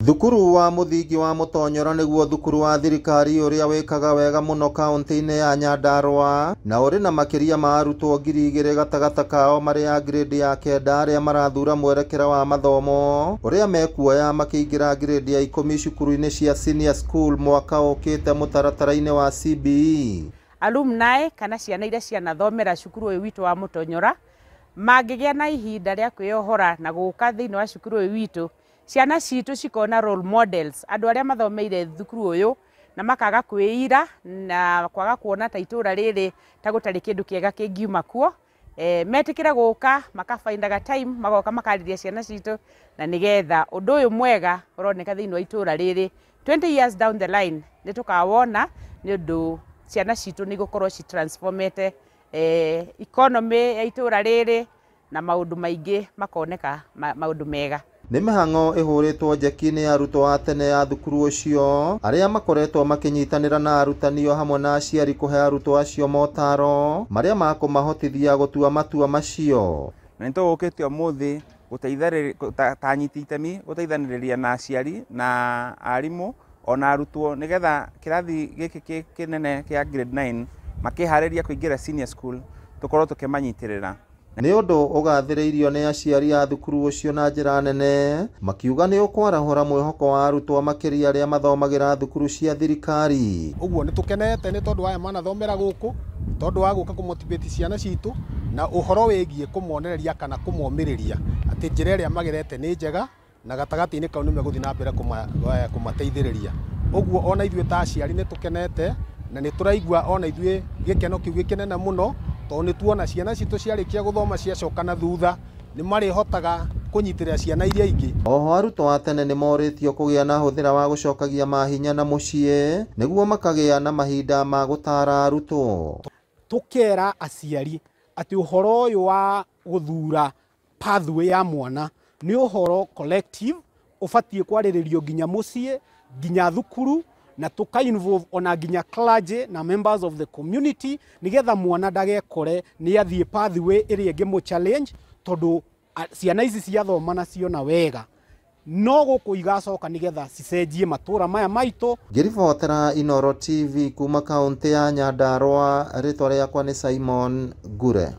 Thukuru wa mũthingi wa Mũtonyora nĩguo thukuru wa thirikari ũrĩa wĩkaga wega mũno kaunti-inĩ ya Nyandarua na ũrĩ na makĩria ma arutwo 2,000 gatagatĩ kao marĩ a grade ya 9 arĩa marathura mwerekera wa mathomo ũrĩa mekuoya makĩingĩra grade ya 10 cukuru-inĩ cia senior school mwaka ũkĩte mũtaratara-inĩ wa CBE. Alumni kana ciana iria cianathomera cukuru ũyũ witũ wa Mũtonyora mangĩgĩa na ihinda rĩa kwĩyohora na gũka thĩinĩ wa cukuru ũyũ witũ, ciana citũ cikona role models andũ arĩa mathomeire thukuru ũyũ na makaga kwĩira na kwaga kuona ta itũra rĩrĩ ta gũtarĩ kĩndũ kĩega kĩngiuma kuo. Metĩkĩra gũka makabaindaga time magoka makarĩria ciana citũ na nĩgetha ũndũ ũyũ mwega ũroneka thĩinĩ wa itũra rĩrĩ 20 years down the line nĩ tũkawona nĩ ũndũ ciana citũ nĩ igũkorwo citransformete economy ya itũra rĩrĩ na maũndũ maingĩ makoneka maũndũ mega. Nĩ mĩhang'o ĩhũrĩtwo njeki nĩ arutwo a tene a thukuru ũcio arĩa makoretwo makĩnyitanĩra na arutani o hamwe na aciari kũhe arutwo acio motaro marĩa makũmahotithia gũtua matua macio. Na nĩ tũgũkĩte ũmũthĩ ta anyiti itemi gũteithanĩrĩria na aciari na arimũ ona arutwo nĩgetha kĩrathi gĩkĩ kĩnene kĩa grade 9 makĩharĩria kũingĩra senior school tũkorwo tũkĩmanyitĩrĩra. Nĩ ũndũ ũgathĩrĩirio nĩ aciari a thukuru ũcio na njĩra nene makiuga nĩ ũkwarahũra mwĩhoko wa arutwo makĩria arĩa mathomagĩra thukuru cia thirikari. Ũguo nĩ tũkenete nĩ tondũ aya manathomera gũkũ tondũ wa gũka kũmotivate ciana citũ na ũhoro wĩgiĩ kũmonereria kana kũmomĩrĩria atĩ njĩra ĩrĩa magerete nĩ njega na gatagatĩ-inĩ kau nĩ megũthiĩ na mbere kũmateithĩrĩria. Ũguo ona ithuĩ ta aciari nĩ tũkenete na nĩ tũraigua ona ithuĩ gĩkeno kĩu gĩkĩnene mũno tondũ nĩ tuona ciana citũ ciarĩkia gũthoma ciacoka na thutha nĩ marĩhotaga kũnyitĩrĩra ciana iria ingĩ. Oho arutwo a tene nĩ morĩtio kũgĩa na hũthĩra wa gũcokagia mahinya na mũciĩ nĩguo makagĩa na mahinda ma gũtara arutwo. Tũkera aciari atĩ ũhoro ũyũ wa gũthura pathway ya mwana nĩ ũhoro collective ũbatiĩ kwarĩrĩrio nginya mũciĩ nginya thukuru na tuka involve ona nginya clergy na members of the community nigetha mwana ndagekore ni athie pathway ĩrĩa ĩngĩmũ challenge tondu ciana ici ciathoma na ciona wega no gũkũ igacoka nigetha cicenjie matũra maya maitũ. Ngĩribotera Inooro TV kuma kaunti ya Nyandarua, rĩtwa rĩakwa nĩ Simon Ngure.